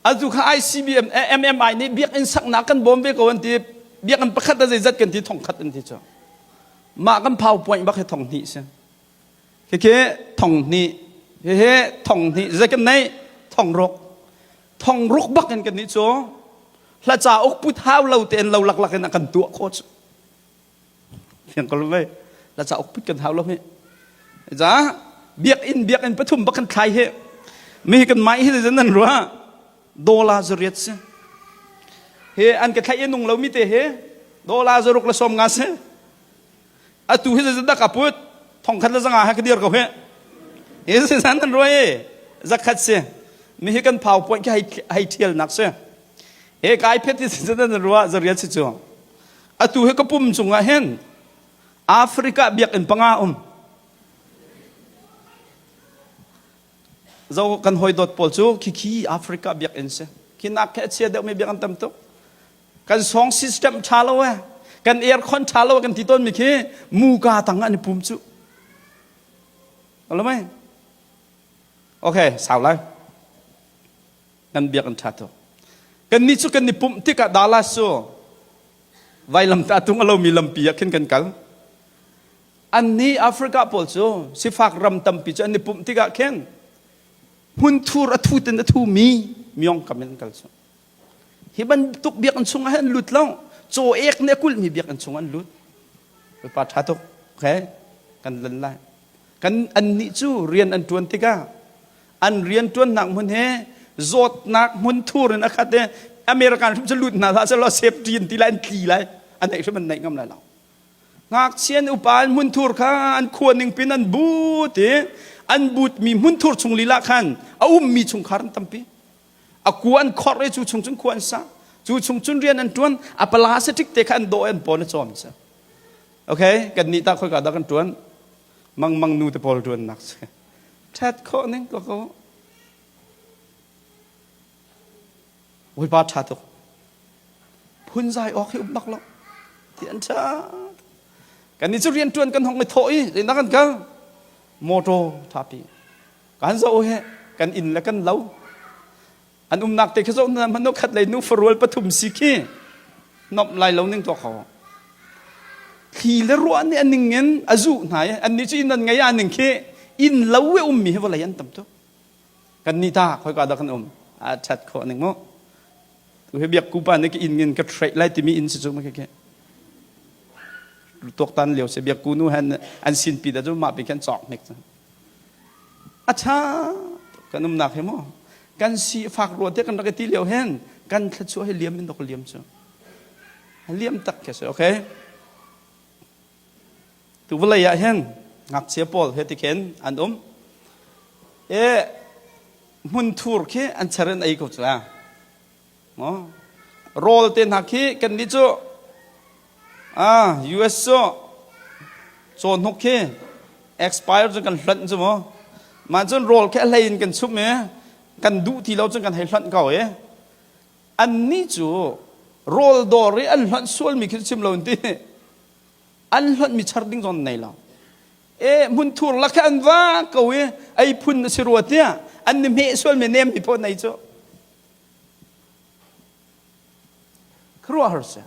Atu kha ICBM MMI nih biakinn saknak kan bawm ve ko an ti. Biakinn pakhat a zeizat kan ti thongkhat an ti cu. Mah kan PowerPoint bak hi thong hnih si. Hikhi thong hnih, hihi thong hnih, zei kan neih? Thong ruk. Thong ruk bak in kan nih cu hla cauk put hau lo tein lo laklak in a kan tuah khawh cu. Fiang ko lo vei. Hla cauk put kan hau lo hi. Ca biakinn biakinn pathum bak kan thlai hi. Mi hi kan mai hi zan nan ruah. Dollar zariat si. Hi an ka thlai i nung lo mi te hi dollar zaruk le sawm nga si. Atu hi zeidah ka put? Thongkhat le zanga he ka dir ko hi. Hi si san nan ruai zakhat si. Mi hi kan PowerPoint khi hei hei thial nak si. He kai phet hi si nan ruah zariat si cu. Atu hi ka pum cungah hin Africa biakinn panga um. Zo kan hoi dawt pawl cu khikhi Africa biakinn si. Khi nak khi a chia deuhmi biakinn tam tuk. Kan song system ṭha lo e. Kan aircon ṭha lo kan ti tawn mi khi muka tang an i pum cu. Alo mai? Okay, sau lai. Kan biakinn ṭha tuk. Kan nih cu kan i pumh tikah Dallas cu vailam ta tung a lomi lampi ah khin kan kal. Annih Africa pawl cu sifak ram tampi cu an i pumh tikah khin hmunthur a thut in a thumi myong kam in an kal cu. Hi bantuk biakinn chungah hin an lut lo. Caw ek nih a kulhmi biakinn chungah an lut. Bawipa ṭha tuk. Okay? Kan lan lai. Kan annih cu rian an ṭuan tikah an rian ṭuannak hmun he zawtnak hmun thur in a khat i American hrim cu lut hna hlah selaw safety in ti lai an tli lai. An neih hrim an neih ngam lai lo. Ngakchia an upa an hmunthur kha an khua ning pin an but i an butmi hmunthur chung lila khan a ummi chungkhar an tampi. A kua an khorh i cu chung cun khua an sa. Cu chung cun rian an ṭuan. A plastic te kha an dawh i an pawn a cawm si. Okay, kan nih tah khoika dah kan ṭuan? Mangmang nu te pawl ṭuannak si. Ṭhat khawh ning ko ko. Bawipa ṭha tuk. Phunzai awk hi um bak lo. Ti an ṭha. Kan nih cu rian ṭuan kan hong i thawh i zeidah kan kal? Motor ṭhapi. Kan zoh he kan inn le kan lo. An umnak te khi zoh hna hmanh khat lei nu farual pathum si khi nomh lai lo ning tuak kho. Thli le ruah nih a ning in a zuh hna i annih cu inn an ngei ah ning khi inn lo i ummi hi vawlei an tam tuk. Kan nih ta khoika dah kan um? A ṭhat khawh ning mu. Tu hi biak kupa nih ka inn in ka ṭhreih lai timi inn si cu ma khi tuaktan lio si biak ku nu han an sin pi da cu mah pi khan cawk hnik cu. A ṭha kan umnak hi maw kan si fak rua te kan rak i ti lio hin kan thluachuah hi liam in dok liam cu liam tak khi si okay tu vawlei ah hin ngakchia pawl he ti khin an um e hmunthur khi an cher in ei ko cu a maw rawl te hna khi kan nih cu ah US cu cawhnuk khi expire cu kan hlonh cu maw mah cun rawl khi a hlei in kan chum i kan duh ti lo cun kan hei hlonh ko i annih cu rawl dawr i an hlonh sualmi khi chim lo in ti an hlonhmi char ding zong nei lo e hmunthur lak an va ko i ei phun a si rua tiah an ni hmeh sualmi nem mi phaw nei cu Khuaruahhar si.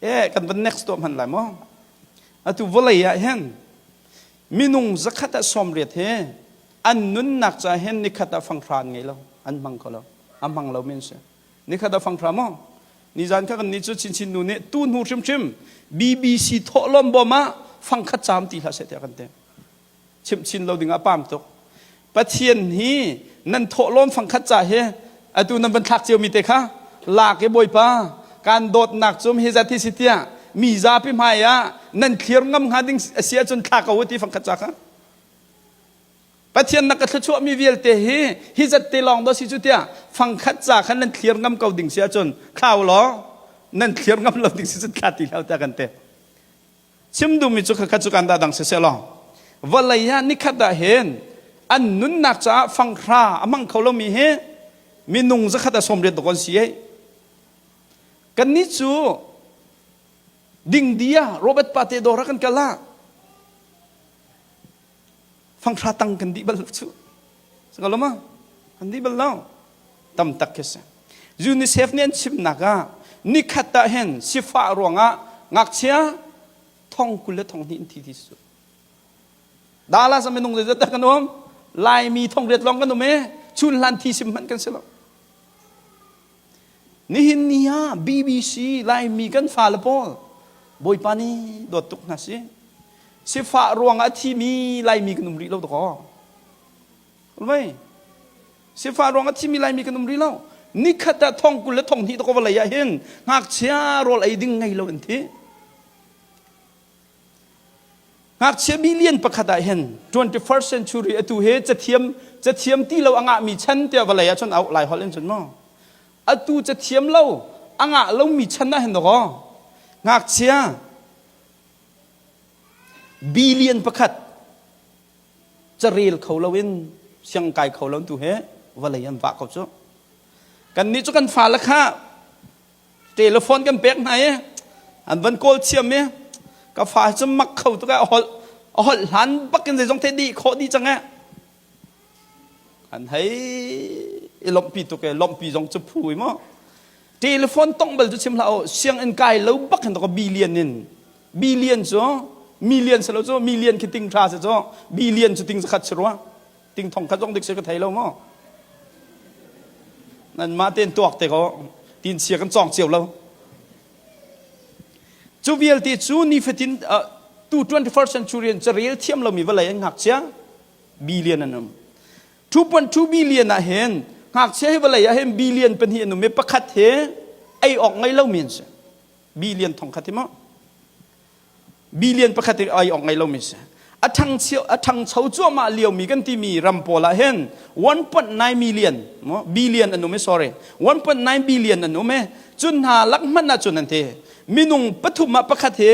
E kan van next tuah hman lai maw? Atu vawlei ah hin minung zakhat ah 80 he an nunnak ca hin nikhat ah fanghra an ngei lo an hmang kho lo a hmang lo men si nikhat ah fanghra maw nizan kha kan ni cu chinchin nu nih tu hnu hrimhrim BBC thawhlawm bawm ah fangkhat caam ti hlah seh tiah kan ti chimh chin lo ding ah pam tuk Pathian hi nan thawhlawm fangkhat ca hi atu nan van thlak ciomi te kha lak i Bawipa kan dawtnak cum hi zat hi si tiah mi zapi hmai ah nan thlir ngam hnga ding a si ahcun thla ko ti fangkhat ca kha Pathian na ka thluachuah mi vialte hi hi zat te lawng do si cu tiah fangkhat ca khan nan thlir ngam ko ding si ahcun thlau law nan thlir ngam lo ding si cun thla ti hlah tiah kan ti Chim duhmi cu khakhat cu kan dah dang siseh law vawlei ah nikhat ah hin an nunnak caah fanghra a hmang kho lomi hi minung zakhat a 80 dawk an si ei. Kannih cu dingdi ah Robert Pate dawr ah kan kal ah fanghra tang kan dih bal lo cu. Saka lo ma? Kan dih bal lo. Tam tak khi si. UNICEF nih an chimnak ah nikhat ah hin sifah ruangah ngakchia thong 20 le thong hnih in thi ti su. Dallas ah minung zeizat dah kan um? Laimi thong riat lawng kan um i chun hlan thi sim hmanh kan si lo. Nihin ni ah BBC Laimi kan fale pawl Bawipa nih dawt tuk hna si. Sifah ruangah a thimi Laimi kan um rih lo dakaw. Vei. Sifah ruangah thimi Laimi kan um rih lo. Nikhat ah thong 20 le thong hnih dakaw vawlei ah hin ngakchia rawl ei ding ngei lo an thi. Ngakchia million pakhat ah hin 21st century atu he cathiam cathiam ti lo a ngahmi chan tiah vawlei ah cun auh lai holh in cun maw atu cathiam lo a ngah lomi chan ah hin dakaw ngakchia billion pakhat carel kho loin siang kai kho lo tu he vawlei an vah ko cu kan nih cu kan fale kha Telephone kan pek hna i an van kawl thiam i ka fa cu mak kho tuk a holh a holh hlan bakin zeizong te dih khawh dih cang e an hei i lawmhpi tuk e lawmhpi zong cu phu i maw telephone tong bal cu chim hlah u sianginn kai lo bak hin to billion in billion cu million si lo cu million khi ting tha si cu billion cu ting zakhat si rua Ting thong khat zong dik si ka thei lo maw? Nan mah tein tuak te ko tin chia kan cawng cio lo. Cu vialte cu nifatin uh, tu 21st century in carel thiam lomi vawlei an ngakchia billion an um. 2.2 billion ah hin ngakchia hi vawlei ah hin billion pahnih an um i pakhat hi ei awk ngei lomi an si. Billion thong khat hi maw? Billion pakhat i ai awk ngei lomi si. A ṭhangcho a ṭhangcho cuahmah liomi kan timi ram pawl ah hin 1.9 million billion an um i sorry 1.9 billion an um i cun hna lak hmanh ah cun an ti minung pathum ah pakhat hi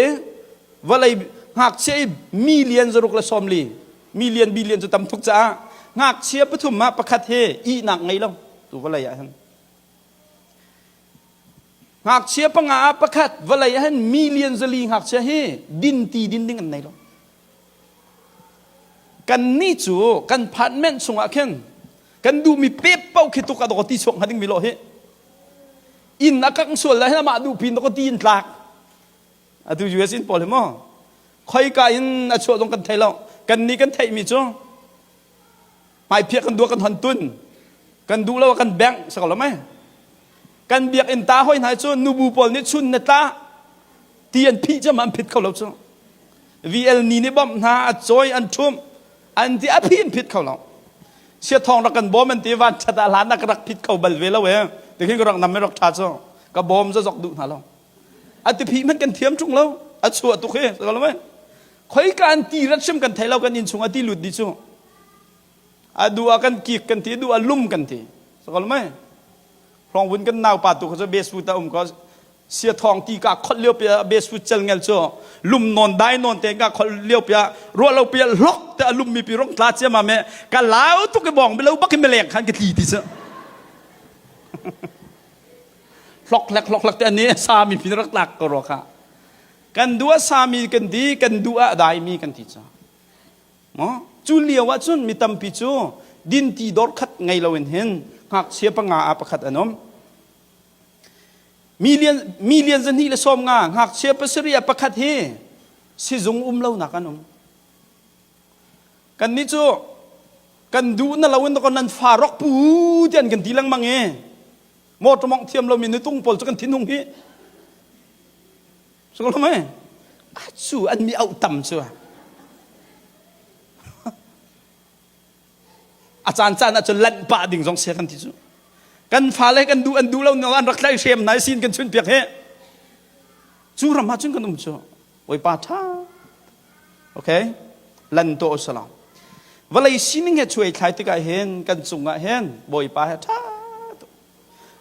vawlei ngakchia i million zaruk le sawmli million billion cu tam tuk caah ngakchia pathum ah pakhat hi ihnak ngei lo tu vawlei ah hin Ngakchia panga ah pakhat vawlei ah hin million zali ngakchia hi din ti din ding an nei lo. Kan nih cu kan phanment chungah khin kan duhmi pep paoh khi tuk a dawk ti chuak hnga ding mi lo hi. Inn a kang sual le hin amah duh pin dawk ti in tlak. Atu US in pawl hi maw khoika in a chuah zong kan thei lo. Kan nih kan theihmi cu hmaiphiah kan duah kan hon tun kan duh lo kan bengh si ko lo mei kan biakinn ta hoi hna cu nubu pawl nih chun na tla ti an phih cam an phit kho lo cu VL ni nih bawmh hna a cawi an ṭhum an ti a phih in phit kho lo sia thong rak kan bawm an ti van ṭhat ah hlan ah ka rak phit kho bal ve lo e tikhin ka rak nam rak ṭha cu ka bawm za zok duh hna lo a ti phih hmanh kan thiam ṭung lo a chuah tuk hi lo mei khoika an ti rat hrim kan thei lo kan inn chung a ti lut di cu a duh ah kan kik kan ti duh ah lum kan ti sakol mai hlong vun kan nau pa tu kha cu besu ta um ko sia thong ti ka khol lio pia besu chel ngel cu lum non dai non te ka khol lio pia ruah lo pia hlok te a lum mi pi rong tla chia ma me ka lau tu ke bong bilo bak me leng khan ke tli ti chu hlok hlek hlok hlek te ani sa mi pi rak tlak ko ro kha Kan duh ah sami kan di, kan duh ah daimi kan ti ca. Maw? Cu lio ah cun mi tampi cu dinti dor khat ngei loin hin ngakchia panga ah pakhat an um. Million, million zahnih le sawm nga ngakchia pasarih ah pakhat hi sizung um lonak an um. Kannih cu kan duh na loin nan fa rok pu ti an kan ti lengmang i motor mongh thiam lomi nutung pawl cu kan thinhung hi Sunglo mei cu an mi auh tam cu a caan caan ah cun lanh pah ding zong sia kan ti cu kan fale kan duh an duh lo an rak tlaih hrem nai sin kan chun piak he cu ram ah cun kan um cu Bawipa tha okay lan to usala vawlei sining he chuai thlai tikah hin kan cungah hin Bawipa he tha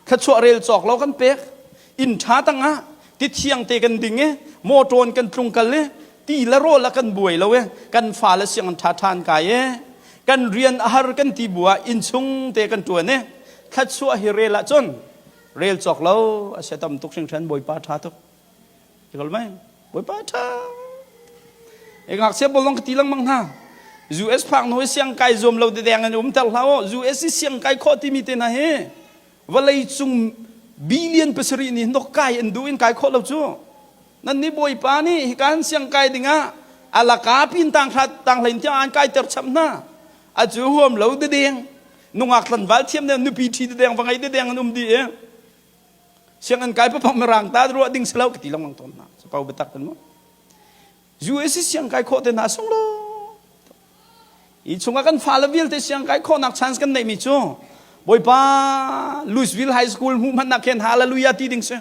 thluachuah rel cawk lo kan pek inn ṭha tangah ti thiang te kan ding i mawṭawn kan tlung kal i ti le rawl a kan buai lo i kan fale sianginn ṭha ṭha an kai i kan rian a har kan ti bu ah inn chung te kan ṭuan i thluachuah hi rel ahcun rel cawk lo a sia tam tuk hringhran bawipa ṭha tuk Tikal mai bawipa ṭha e ngakchia pawl zong ka ti lengmang hna US phak hnu i siang kai zuam lo dedeng in um ter hlah u US i siang kai khawh timi te hna hi. Vawlei cung billion pasarih nih nok kai an duh in kai khawh lo cu. Nan nih Bawipa nih hika han siang kai dingah alaka pin tang hrat tang hlein tiang an kai ter chap hna. A cu huam lo dedeng. Nungak tlanval thiam ne nupi ṭhi dedeng va ngei dedeng an um di i. Sianginn kai papang mirang ta ruah ding si lo ka ti lengmang tawn hna. Sapau biatak kan mu. US siang kai khawh te hna sung lo. Hi chungah kan fale vialte siang kai khawhnak chance kan neihmi cu Bawipa Louisville High School hmuh hmanh nak khin hallelujah ti ding si.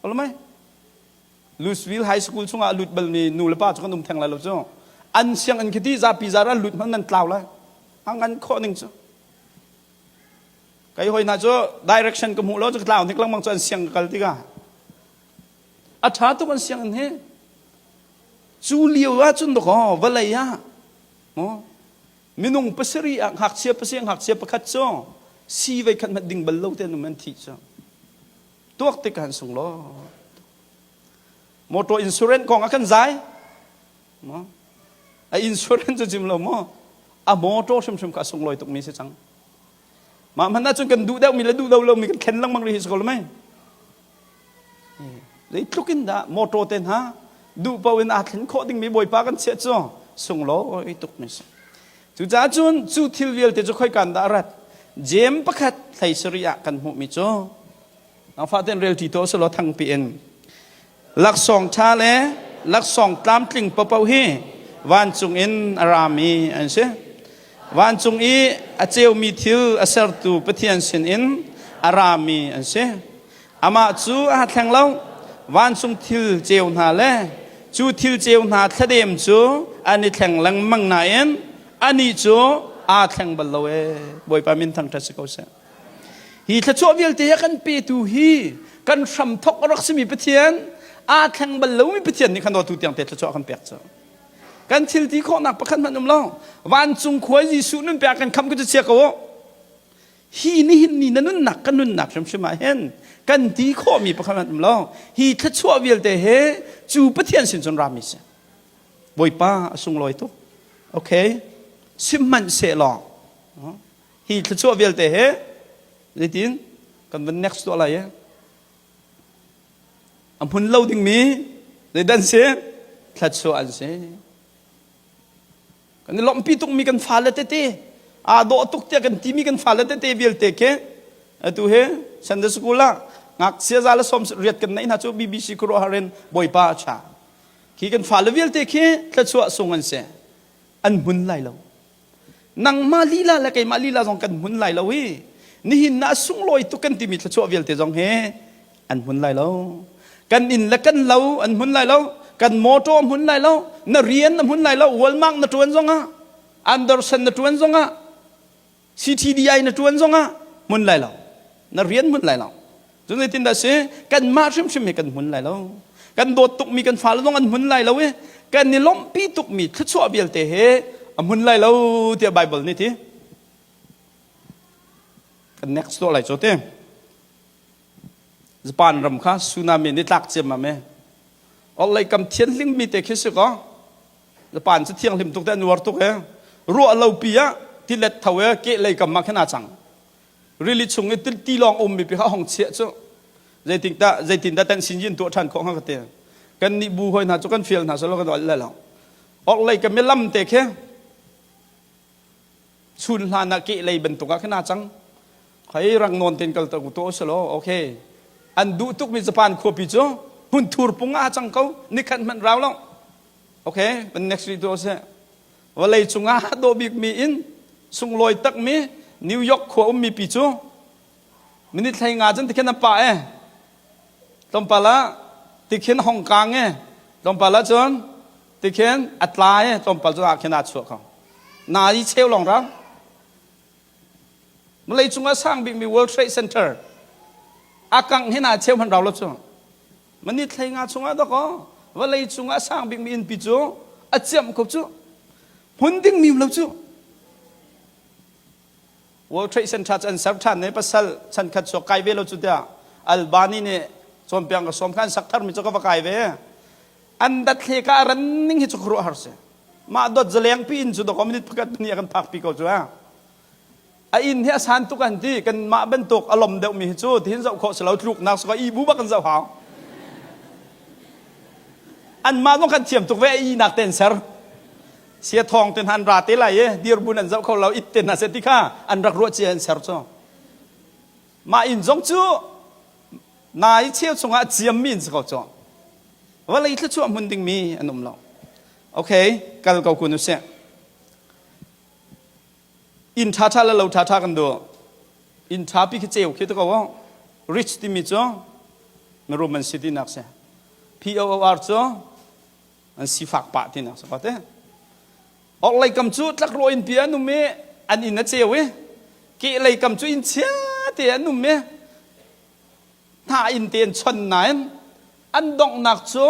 Mai? Louisville High School chungah lut balmi nu le pa cu kan um theng lai lo cu. An sianginn khi ti zapi zara lut hmanh nan tlau lai. A ngan khawh ning cu. Kai hoi hna cu direction ka hmuh lo cu ka tlau hnik lengmang cu an siang ka kal tikah. A ṭha tuk an sianginn hi. Cu lio ahcun dakaw vawlei ah minung pasarih ah ngakchia pasarih ngakchia pakhat cu si vei khat hmanh ding bal lo te an um an thih cu. Tuak tik han sung law. Motor insurance kong a kan zai. A insurance cu chim lo maw? A motor hrimhrim kha a sunglawi tukmi si cang. Mah hmanh ahcun kan duh deuhmi le duh lo lomi kan thlen lengmang rih hi si ko lo mei? Zeitluk in dah motor te hna duh paoh in aa thlen khawh dingmi Bawipa kan chiah cu sunglawi tukmi si. Cucaah cun cu thil vialte cu khoikan dah a rat? Jeim pakhat hlei sarih ah kan hmuhmi cu nangfah tein rel ṭi tuah usih law thangpi in laksawng ṭha le laksawng tlamtling paohpaoh hi vancung in a rami an si. Vancung i a ceumi thil a sertu Pathian sinin a rami an si. Amah cu aa thleng lo. Vancung thil ceu hna le cu thil ceu hna thladem cu an i thleng lengmang nain anih cu aa thleng bal lo ee. Bawipa min thangṭhat si ko seh. Hi thluachuah vialte a kan petu hi kan hramthok a rak simi Pathian aa thleng bal lomi Pathian nih khan dawtu tiang te thluachuah kan pek cu. Kan thil ti khawhnak pakhat hmanh um lo. Vancung khua Jesuh nun pek kan khamh ku cu chia ko u. Hi nihin ni na nunnak kan nunnak hrimhrim ah hin kan ti khawhmi pakhat hmanh um lo. Hi thluachuah vialte he cu Pathian sin cun rami si. Bawipa a sunglawi tuk. Okay. Sihmanhsehlaw hi thluachuah vialte he zeitin kan van next tuah lai a hmun lo dingmi zeidan si thluachuah an si kan i lawmhpi tukmi kan fale tete aa dawh tuk tiah kan timi kan fale tete vialte khi atu hi Sunday school ah ngakchia za le sawm riat kan neih hna cu BBC khuaruahhar in Bawipa a ṭha khi kan fale vialte khi thluachuah sung an si an hmun lai lo nangmah lila le keimah lila zong kan hmun lai lo i nihin na sunglawi tuk kan timi thluachuah vialte zong hi an hmun lai lo kan inn le kan lo an hmun lai lo kan motor hmun lai lo na rian na hmun lai lo Walmart na tuan zongah Anderson na tuan zongah CTDI na tuan zongah hmun lai lo na rian hmun lai lo Cun zeitindah si kanmah hrimhrim hi kan hmun lai lo. Kan dawt tukmi kan fale zong an hmun lai lo i kan i lawmhpi tukmi thluachuah vialte he a hmun lai lo tiah Baibal nih ti. Kan next tuah lai cu ti. Japan ram kha tsunami nih tlak ciammam e. Orhlei kam thianhling mi te khi si kaw Japan cu thianghlim tuk te an uar tuk e. Ruah lo pi ah tilet tho e kehlei kam ah khin aa cang. Rili chung i tilawng ummi pi kha hong chiah cu zeitindah zeitindah tan sin yin tuah ṭhan khawh hnga ka ti. Kan nih bu hoi hna cu kan fial hna selo kan ol le lo. Orhlei ka milam te khi chun hlan ah kehlei bantuk ah khin aa cang. Khai rang nawn ten kal to to selo okay. An duh tuk mi Japan khuapi cu hmun thur pung ah cang ko nikhat hmanh rau lo. Okay, next week to se. Vawlei cungah dawh bikmi inn sunglawi takmi New York khua ummi pi cu minute hlei nga cun tikhin an pah e. Tlawmpal ah tikhin Hong Kong e. Tlawmpal ah cun tikhin a tla e. Tlawmpal cu ah khin aa chuah kho. Na i cheu lawng rang. Malay cungah sang bikmi World Trade Center a kangh hin aa cheu hman rau lo cu. Mani thlei nga chungah dakaw vawlei cungah sang bikmi innpi cu a ciamh ko cu. Hmun dingmi lo cu. World Trade Center cu an ser ṭhan ne pasal chan khat chuak kai ve lo cu tiah Albani nih cawnpiak ka sawm kha an sak tharmi cu ka va kai ve. An dat hle ka ran ning hi cu khuaruah har si. Mah dot zaleng pi in cu dakaw minute pakhat pahnih a kan phak pi ko cu a. A inn hi a san tuk an ti. Kanmah bantuk a lom deuhmi hi cu tihin zoh khawh si lo tluknak saka i bu bak kan zoh hau. Anmah zong kan thiam tuk ve a ihnak te an ser. Sia thawng te hna an ra te lai i dirbun an zoh kho lo it te hna seh ti kha an rak ruah cia an ser cu. Mah inn zong cu nai cheu chungah a ciammi in si ko cu. Vawlei thluachuah hmun dingmi an um lo. Okay, kal ko kun usih. Inn ṭhaṭha le lo ṭhaṭha kan duh. Inn ṭhapi khi ceu khi ti ko. Rich timi cu mirum an si tinak si. P-O-O-R cu an sifak pah tinak si ko te. Orhlei kam cu tlakrawh innpi an um i an inn a ceu i kehlei kam cu inn chia te an um i hna inn te an chon nain an donghnak cu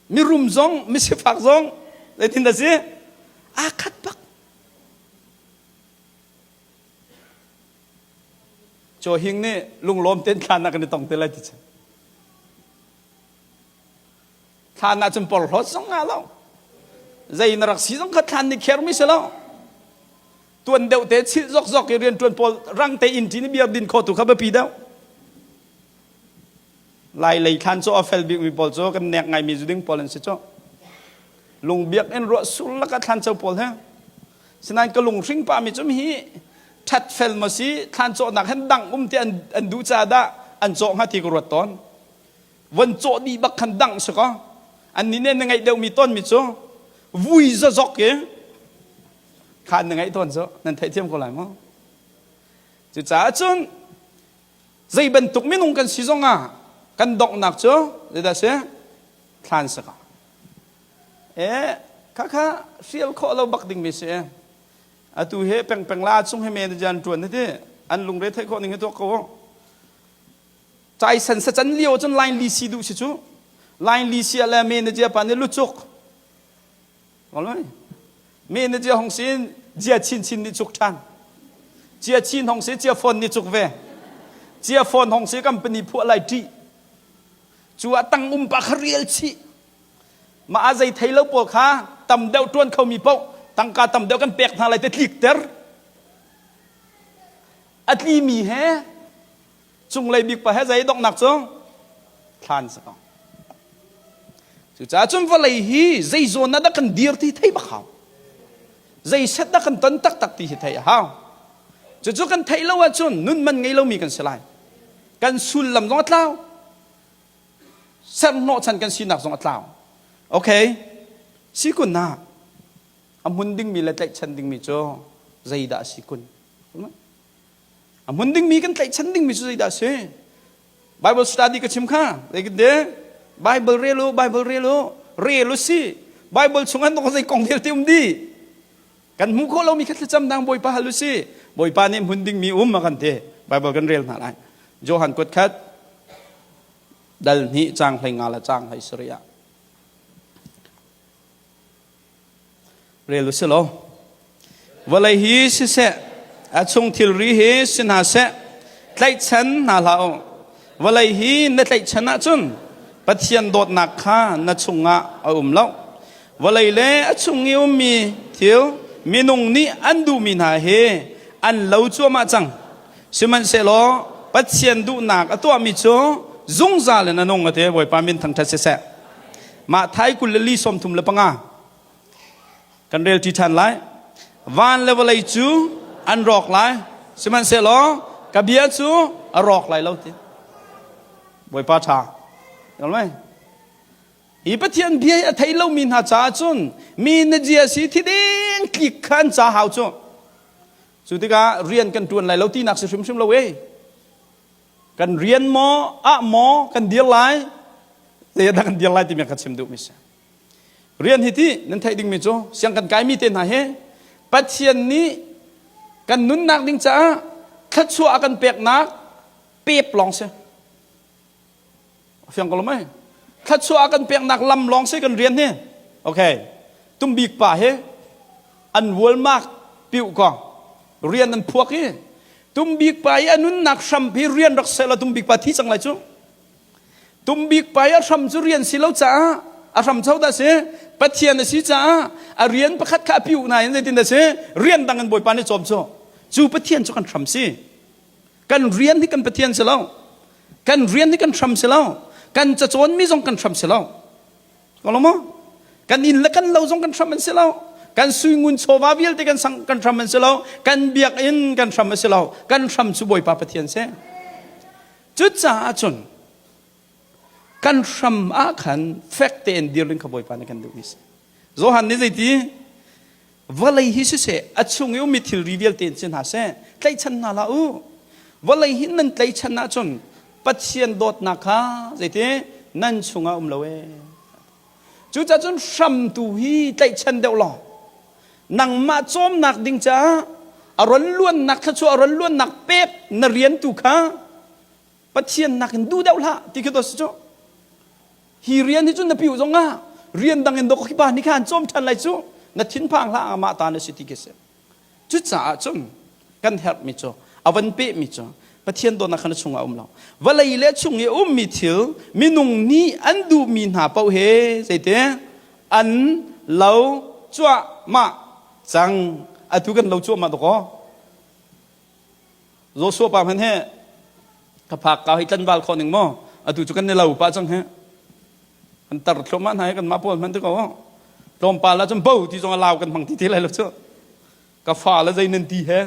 mirum zong misifak zong zeitin dah si aa khat bak Chaw Hing nih lunglawm ten thlan ah kan i tong te lai ti cu thlan ah cun porhlawt zong nga lo zei na rak si zong kha thlan nih kher mi si lo tuan deuh te chilh zok zok i rian tuan pawl rang te in ṭin i biar din kho tu kha biapi deuh Lai lei thlan cu a fel bikmi pawl cu kan nek ngaimi zu ding pawl an si cu. Lungbiak in ruah sul laka thlan co pawl he. Sinain ka lunghring pahmi cu hi ṭhat fel maw si thlan cawhnak hen dang um ti an, an duh ca dah an cawh hnga ti ka ruat tawn. Von cawh dih bak khan dang si kaw. An nih nih na ngaih deuhmi tawnmi cu vui zazok i khan na ngaih tawn cu nan theihthiam ko lai maw? Cucaah cun Zei bantuk minung kan si zongah kan donghnak cu zeidah si? Thlan si ko. Eh, khakha hrial khawh lo bak dingmi si. Atu he pengpeng la chung he manager an ṭuan ti an lungre theih khawh ning hi tuak ko. Cai san sa can lio cun line li si duh si cu. Line li si le manager pa nih lucuk. Mi na jia hong sin jia chin chin nih cuk ṭhan. Cia chin hong si cia phone nih cuk ve. Cia phone hong si company phuah lai ṭih. Cu ah tang um pa kha rial chih. Mah a zei thei lo pawl kha tam deuh ṭuan khomi paoh tangka tam deuh kan pek hna lai te tlik ter. A tlimi he cunglei bik pa he zei donghnak cu thlan si ko cucaah cun vawlei hi zei zawn ah dah kan dir ti thei bak hau zei set dah kan ton taktak ti hi theih a hau cucu kan theih lo ahcun nun man ngei lomi kan si lai kan sullam zong a tlau serhnawhchan kan sinak zong a tlau okay si kun na a hmun dingmi le tlaihchan dingmi cu zeidah a si kun A hmun dingmi kan tlaihchan dingmi cu zeidah a si? Bible study ka chim kha. Zeitin Bible rel u, Bible rel u, rel u si. Bible chung an zei kong vialte um di. Kan hmuh khawh lomi kha thlacam dang Bawipa hal u si. Bawipa nih hmun dingmi um a kan ti. Bible kan rel hna lai. Johan kuat khat dal hnih cang hlei nga le cang hlei sarih ah. Rel u si law, vawlei hi siseh, a chung thilri hi si hna seh, tlaihchan hna hlah u. Vawlei hi na tlaihchan ahcun Pathian dawtnak kha na chungah a um lo. Vawlei le a chung i ummi thil minung nih an duhmi hna hi an lo cuahmah cang. Sihmanhsehlaw Pathian duhnak a tuahmi cu zungzal in a nung a ti. Bawipa min thangṭhat siseh. Mah thai 20 le li 35 kan rel ṭi ṭhan lai. Van le vawlei cu an rawk lai, sihmanhsehlaw ka bia cu a rawk lai lo ti. Bawipa ṭha. Mai. Hi Pathian bia hi a thei lomi hna caah cun mi na zia si thi ding tlik kha an ca hau cu. Cu tikah rian kan ṭuan lai lo tinak si hrimhrim lo e. Kan rian maw ah maw kan dir lai zei dah kan dir lai timi ka chim duhmi si. Rian hi ti nan theih dingmi cu siang kan kaimi te hna hi Pathian nih kan nunnak ding caah thluachuah a kan peknak pep lawng si. Fiang ko lo mei? Thluachuah a kan peknak lam lawng si kan rian hi. Okay. Tumbik pa hi an walmark piu ko rian an phuak i tumbik pa i a nunnak hram hi rian rak seh law tumbik pa thi cang lai cu. Tumbik pa i a hram cu rian si lo caah a hram cho dah si Pathian a si caah a rian pakhat kha a piu nain zeitin dah si rian dang in Bawipa nih cawm cu. Cu Pathian cu kan hram si. Kan rian hi kan Pathian si lo. Kan rian hi kan hram si lo. Kan cacawnmi zong kan hram si lo. Ko lo maw? Kan inn le kan lo zong kan hram an si lo. Kan suingun chawva vialte kan sang kan hram an si lo. Kan biakinn kan hram a si lo. Kan hram cu Bawipa Pathian si. Cucaah cun kan hram ah khan fek tein dir ding kha Bawipa nih kan duhmi si. Johan nih zeiti vawlei hi siseh a chung i ummi thilri vialte in si hna seh tlaihchan hna hlah u. Vawlei hi nan tlaihchan ahcun Pathian dawtnak kha zeiti nan chungah um lo ee. Cucaah cun hramtu hi tlaihchan deuh law nangmah cawmnak ding caah a ron luannak thluachuah a ron luannak pek na rian tu kha Pathian nakin duh deuh hlah ti khi to si cu. Hi rian hi cu na piu zong ah rian dang in dok hi pa nih khan cawm ṭhan lai cu na thinphang hlah amah ta na si ti khi si. Cucaah cun kan herhmi cu a van pehmi cu Pathian dawtnak kha na chungah a um lo. Vawlei le chung i a ummi thil minung nih an duhmi hna paoh he zeite an lo cuahmah cang. Atu kan lo cuahmah dawkaw. Joshua pa hmanh he ka phak ka hei tlanval khawh ning maw atu cu kan ni lo pah cang he kan tar thluahmah hna he kan mah pawl hmanh ti ko tlawmpal ah cun bo ti zong a lau kan hmang ti ti lai lo cu ka fa le zei nan ti he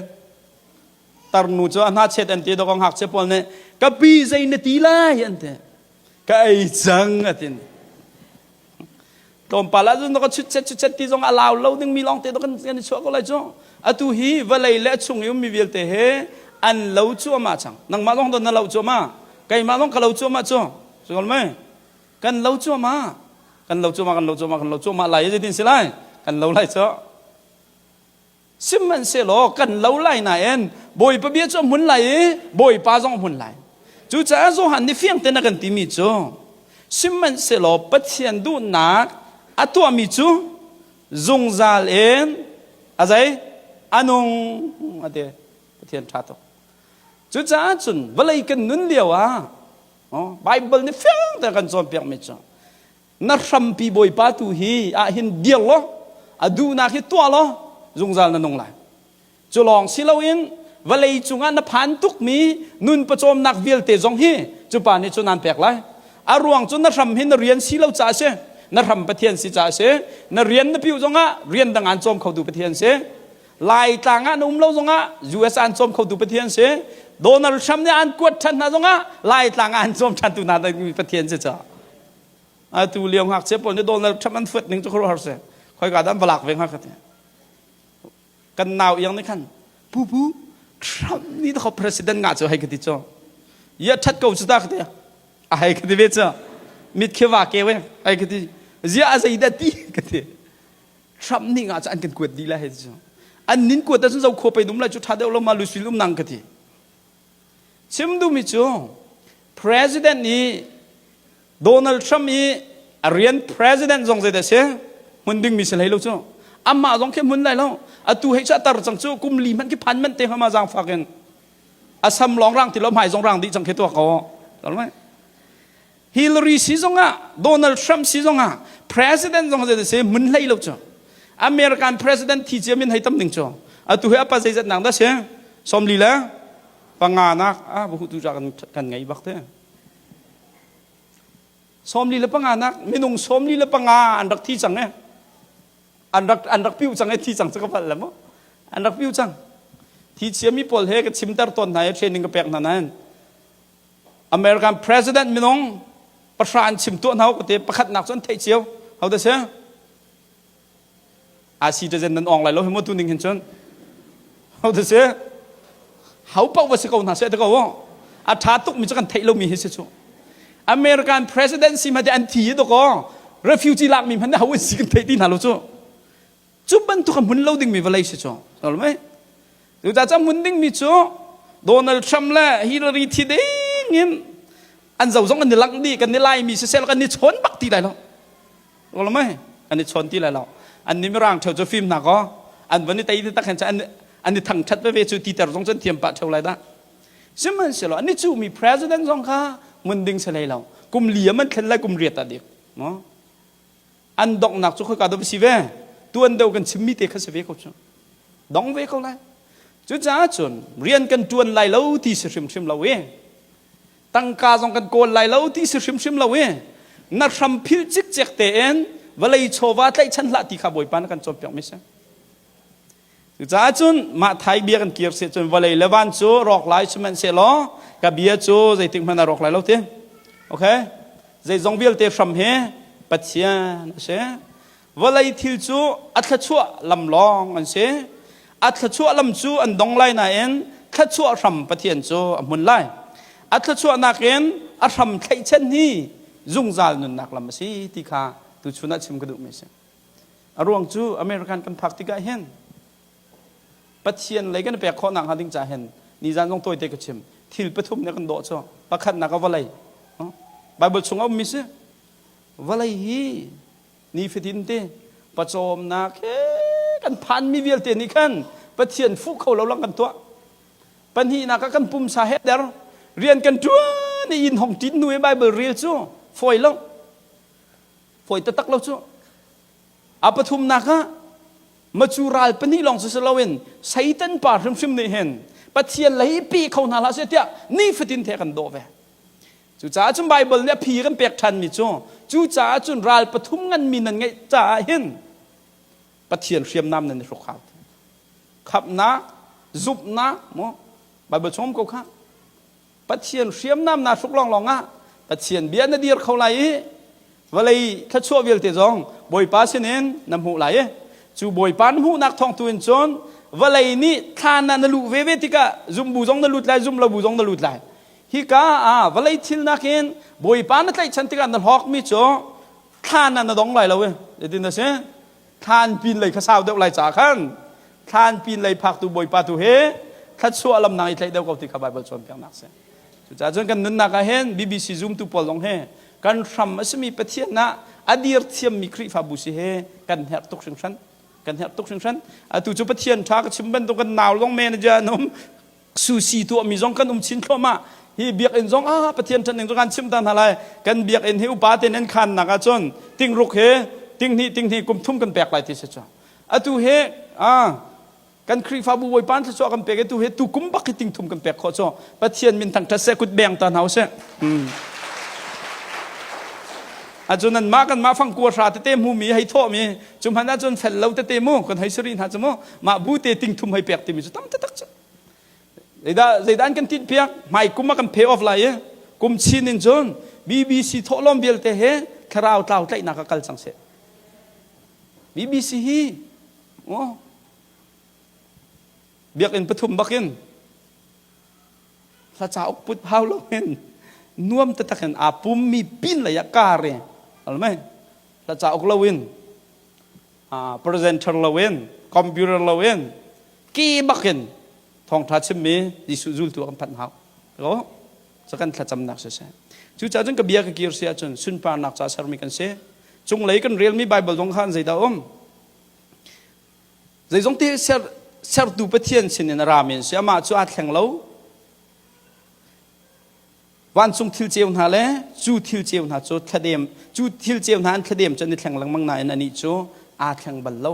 tarnu cu a hna chet an ti dok ngakchia pawl nih ka pi zei na ti lai an ti ka ei cang atin tlawmpal ah cun ka chutchet chutchet ti zong a lau lo ding mi lawng te kan kan i chuah ko lai cu atu hi vawlei le a chung i ummi vialte he an lo cuahmah cang nangmah zong don na lo cuahmah keimah zong ka lo cuahmah cu cu mei kan lo cuahmah kan lo cuahmah kan lo cuahmah kan lo cuahmah lai zeitin si lai kan lo lai cu Sihmanhsehlaw kan lo lai nain Bawipa bia cu a hmun lai i Bawipa zong a hmun lai. Cucaah Johan nih fiang tein a kan timi cu sihmanhsehlaw Pathian duhnak a tuahmi cu zungzal in a zei a nung a ti. Pathian ṭha tuk. Cucaah cun vawlei kan nun lio ah Bible nih fiang tein a kan cawnpiakmi cu na hrampi bawipa tu hi ah hin dir law a duhnak hi tuah law zungzal na nung lai cu lawng si loin vawlei cungah na phan tukmi nun pawcawmnak vialte zong hi cu pa nih cun aan pek lai a ruang cu na hram hi na rian si lo caah si na hram pathian si caah si na rian na piu zongah rian dang aan cawm khotu pathian si Laitlang ah na um lo zongah US aan cawm khotu Pathian si. Donald Trump nih aan kuat ṭhan hna zongah Laitlang ah an cawm ṭhan tu hna Pathian si ca. Atu lio ngakchia pawl nih Donald Trump an fuat ning cu khuaruahhar si. Khoika dah an va lak ve hnga ka ti. Kan nau iang nih khan pu pu Trump nih kho president ngah cu hei ka ti cu. Ya ṭhat ko cu ta ka ti. A hei ka ti ve cu. Mit khi va ke we hei ka ti. Zia a zei dah ti ka ti. Trump nih nga cu an kan kuat dih lai hei ti cu an nin kuat ahcun zo khua pei dum lai cu ṭha deuh lo ma Louisville um nang ka ti chim duhmi cu president i Donald Trump i a rian president zong zeidah si hmun dingmi si hlei lo cu amah zong khi hmun lai lo atu hei cu a tar cang cu kum li hmanh khi phan manh te hama zaangfak in a sam lawng rang ti lo hmai zong rang dih cang khi tuak ko Hillary si zongah Donald Trump si zongah president zong zei si mun hlei lo cu American president thi cia min hei tam ding cu atu hi apa zeizat nak dah si somli le panga nak ah bu tu kan kan ngei bak te somli le panga nak minung somli le panga an rak thi cang eh an rak an rak piu cang eh thi cang cu ka pal le mo an rak piu cang thi cia mi pawl he ka chimter ton hna i training ka pek hna nain American president minung pahra an chim tuah hna ka te pakhatnak cu an theih cio ho da si a citizen nan ong lai lo hi mo tu ning hin cun ho da si ho paoh va si ko hna seh te ko a tha tuk mi cu kan theih lomi hi si cu American president si hmanh an thi do ko refugee lak mi hmanh ho an si kan theih ti hna lo cu Cu bantuk a hmun lo dingmi vawlei si cu. Mei? Cucaah hmun dingmi cu Donald Trump le Hillary thi ding in an zo zong an i langh dih kan i laimi siseh kan i chawn bak ti lai lo. Lo mei? Kan i chawn ti lai lo. An ni mirang theo cu fim hna kaw an van i tei tak hin an an i thangthat veve cu titer zong cu an thiam pah theo lai dah. Sihmanhsehlaw an i cuhmi president zong kha mun ding si hlei lo. Kum li an thlen lai kum riat ah dik. An donghnak cu khoika dah va si ve? Tuan deuh kan chimmi te kha si ve ko cu. Dong ve ko lai. Cucaah cun rian kan ṭuan lai lo ti si hrimhrim lo i tangka zong kan kawl lai lo ti si hrimhrim lo i na hram phil cikcek tein vawlei chawva tlaihchan hlah ti kha Bawipa na kan cawnpiakmi si. Cucaah cun mah thai bia kan kir si cun vawlei le van cu rawk lai sihmanhsehlaw ka bia cu zeitik hmanh a rawk lai lo ti. Okay? Zeizong vialte hram hi Pathian a si. Vawlei thil cu a thluachuah lam lawng an si. A thluachuah lam cu an dong lai nain thluachuah hram Pathian cu a hmun lai. A thluachuahnak in a hram thlaihchan hi zungzal nunnak lam a si ti kha tuchun ah chim ka duhmi a si. A ruang cu American kan phak tikah hin Pathian lei kan pek khawh nakhnga ding ca hin nizan zong tawite ka chim thil pathum nih kan dawh cu pakhatnak a vawlei Bible chung a ummi si vawlei hi nifatin te pawcawmnak he kan phanmi vialte nih khan Pathian fuh kho lo lang kan tuah pahnihnak ah kan pumsa he der rian kan ṭuan i inn hong ṭin hnu i Bible rel cu fawi lo fawi taktak lo cu a pathumnak ah macu ral pahnih lawng si loin Satan pa hrimhrim nih hin Pathian lei pe kho hna hlah seh tiah nifatin the kan dawh ve cucaah cun Bible nih a phi kan pek ṭhanmi cu cucaah cun ral pathum nganmi nan ngeih caah hin Pathian hriamnam nan i hruk hau khamhnak zumhnak mu Bible chung ko kha Pathian hriamnam naa hruk lawnglawng ah Pathian bia na dir kho lai i vawlei thluachuah vialte zong Bawipa sinin na hmuh lai i cu Bawipa na hmuhnak thawng tu in cun vawlei nih thlan ah na luh ve ve tikah zumbu zong na lut lai zum lo bu zong na lut lai hika ah vawlei thil nakin Bawipa na tlaihchan tikah na hlawkmi cu thlan ah na dong lai lo i zeitin a si thlan pin lei kha sau deuh lai ca khan thlan pin lei phaktu bawipa tu he thluachuah lam nang i tlaih deuh ko ti kha Bible cawnpiaknak si cucaah cun kan nunnak ah hin BBC zumtu pawl zong he kan hram a simi Pathian ah a dir thiammi Khrihfabu si he kan herh tuk hringhran kan herh tuk hringhran atu cu Pathian tha ka chim bantuk kan nau zong manager an um susi tuahmi zong kan um chin thluahmah hi biakinn zong ah Pathian ṭan ning cu kan chim ta hna lai kan biakinn hi upa te nan khannak ahcun tingruk he tinghnih tinghnih kum thum kan pek lai ti si cu atu he ah kan Khrihfabu Bawipa thluachuah kan pek tu he tu kum bak hi tingthum kan pek khawh cu Pathian min thangṭhat seh kut beng ta hna usih hmm. Acun nan mah kan mah fangkua hra tete hmumi hei thawhmi cu hmanh ahcun fel lo tete mu kan hei sari hna cu mu mah bu te tingthum hei pek timi cu tam taktak cu Zeidah zeidah an kan tinh piak? Hmai kum ah kan pay off lai i kum chin in cun BBC thawhlawm vialte he thlarau tlau tlaihnak ah kal cang seh. BBC hi oh, biakinn pathum bakin hla cauk put hau lo in nuam taktak in aa pummi pin lei ah kar i almai hla cauk lo in presenter lo in computer lo in ki bakin thawngtha chimmi Jesuh zultu kan phanh hau ko ca kan thlacamnak siseh cucaah cun ka bia ka kir si ahcun sunparnak ca sermi kan si cunglei kan relmi Bible zong khan zeidah um zeizong te ser sertu Pathian sinin a rami an si amah cu aa thleng lo Vancung thil ceu hna le cu thil ceu hna cu thladem cu thil ceu hna an thladem cu an i thleng lengmang nain anih cu aa thleng bal lo.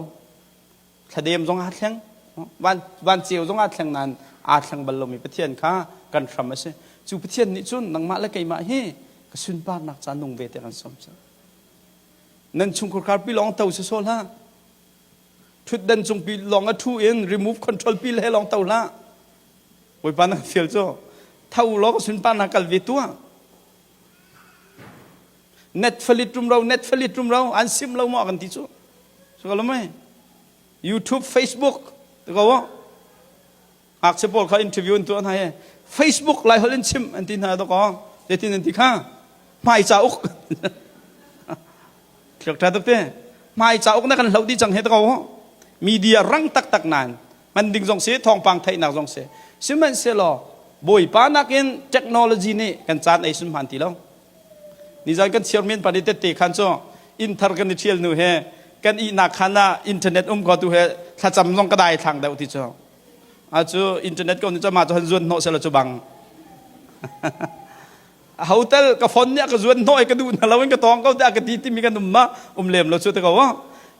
Thladem zong aa thleng, van, van ceu zong aa thleng nain aa thleng bal lomi Pathian kha kan hram a si. Cu Pathian nih cun nangmah le keimah hi ka sunparnak ca nung ve te kan sawm cu. Nan chungkhar karpi lawng to si sawh hlah. Ṭhutdan cungpi lawng a ṭhu in remove control pi le lawng to hlah. Bawipa na fial cu tho law ka sunparnak kal ve tuah. Netflix rum ro Netflix rum ro an sim lo maw kan ti cu. Su ko mai. YouTube, Facebook te ko. Ngakchia pawl kha interview an tuah hna he Facebook lai holh in chim an ti hna to ko. Zeitin an ti kha? Hmai cauk. Thliak ṭha tuk te. Hmai cauk na kan hloh dih cang he te ko. Media rang taktak nain hman ding zong si thawngpang theihnak zong si sihmanhsehlaw bawipa nakin technology nih kan caan ei sun hman ti lo nizan kan chairman pa nih tette khan cu inn thar kan i ṭhial nu he kan ihnak khan ah internet um ko tu he thlacam zong ka dai thlang deuh ti cu a cu internet ko ni cu ma cu han zuan hnawh sela cu bang hotel ka phone nih a ka zuan hnawh i ka duh na lo in ka tawng ko tiah ka ti timi kan um ma um lem lo cu te ko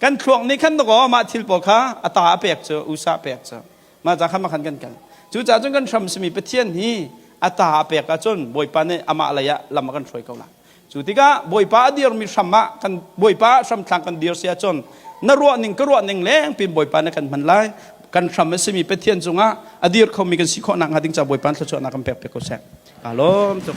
kan thluak nih khan ko mah thil pawl kha a ta a pek cu usa pek cu. Mah ca kha makhan kan kal. Cucaah cun kan hram simi Pathian hi a ta a pek ahcun Bawipa nih amah lei ah lam a kan hruai ko lai. Cu tikah Bawipa a dirmi hram ah kan Bawipa hramthlang kan dir si ahcun na ruah ning ka ruah ning leng pin Bawipa nih kan hman lai. Kan hram a simi Pathian cungah a dir khomi kan si khawh nak hnga ding ca Bawipa thluachuahnak kan pek piak ko seh. Ka lawm tuk.